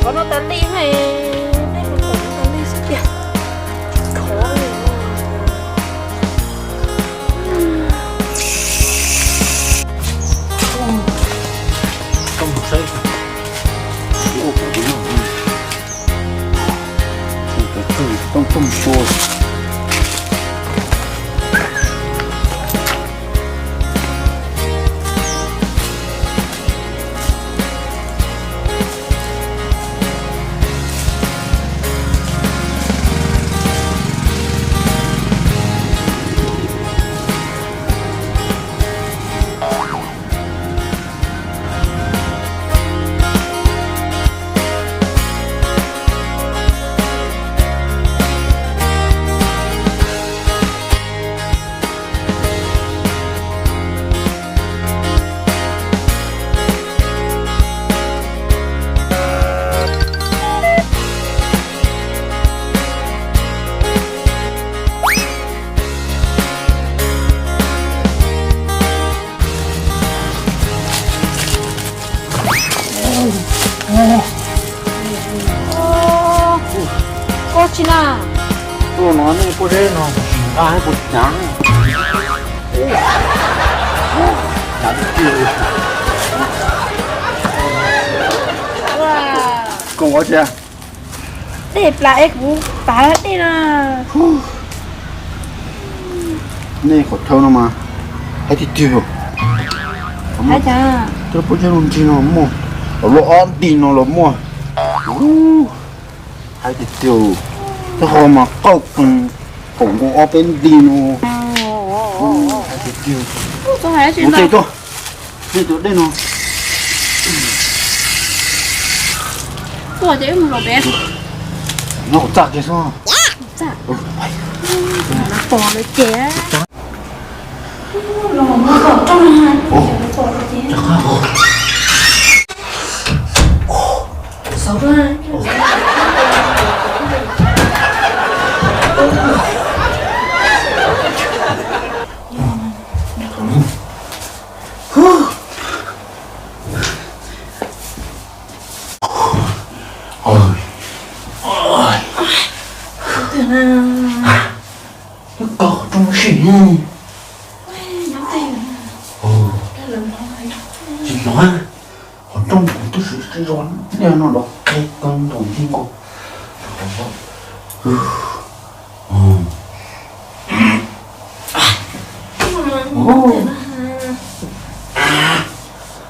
Qhov no tas li ne, nej mus pom no tas li xwb tiag. Khov li no. Koj mus saib, ua kuv no, ua kuv no, tooj tooj xyua. Koj tsis na? Tuaj no nej pob zeb no nqa puas hnyav? Hnyav tiag tiag. Koj ua cas? Dej plas es kuv tav dej na. Nej qhov chaw no mas haib tiag tiag. Haib cas? Cov pob zeb no nrig no muaj, los ob nti no los muaj. Haib tiag tiag. Tej qhov mas qauj qees, kaum nkaus ob peb nti no. Haib tiag tiag. Mus tej tuaj, nej tus dej no. Tuaj ces wb mus los pem. No kuv txaj kiag xwb. Txaj. Pom lawm ces. Twb koj qhov rooj sim ne. Tsis hnov, qhov rooj kuv twb siv siv zog liaj no los qe kawg nkaus nti nkaus.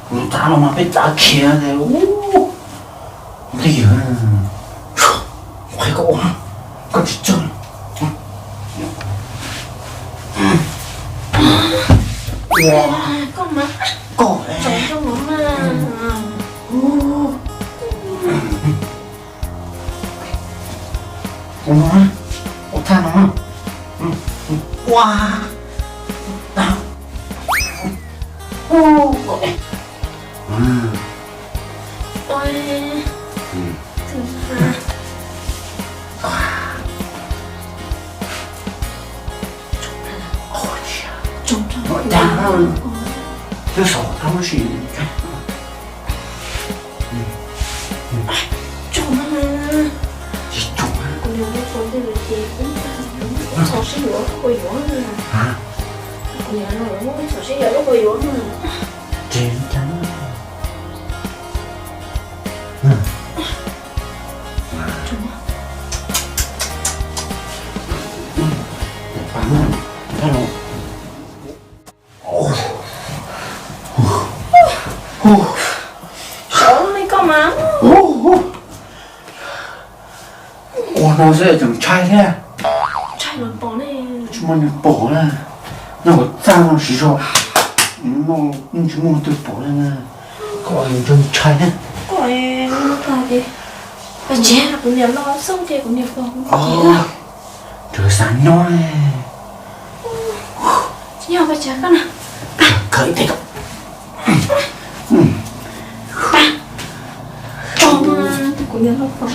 Kuv txav los mas peb txav khiav tias ub. Qhia koj ua, koj tsis txawj. Koj, ua no, ua thaj no, ua, ua, koj. Twb saum roob si. Tsis tsum. Txhom sib yuav lub kua yuav. Txhom sib yuav lub kua yuav. Ces li cas? Saum li koj mas. Ua no xwb tseem ntshai thiab. Tsis muaj neeg pom na. Nyob kuv txaj no siv zog, no tsis muaj twg pom li na. Koj ntshai thiab. Tsev kuv niam los xauj ces kuv niam pom kuv. Rau xav nyob. Tsis yog pes tsawg koj na. Khawb ib teg. Tso, kuv niam los pom.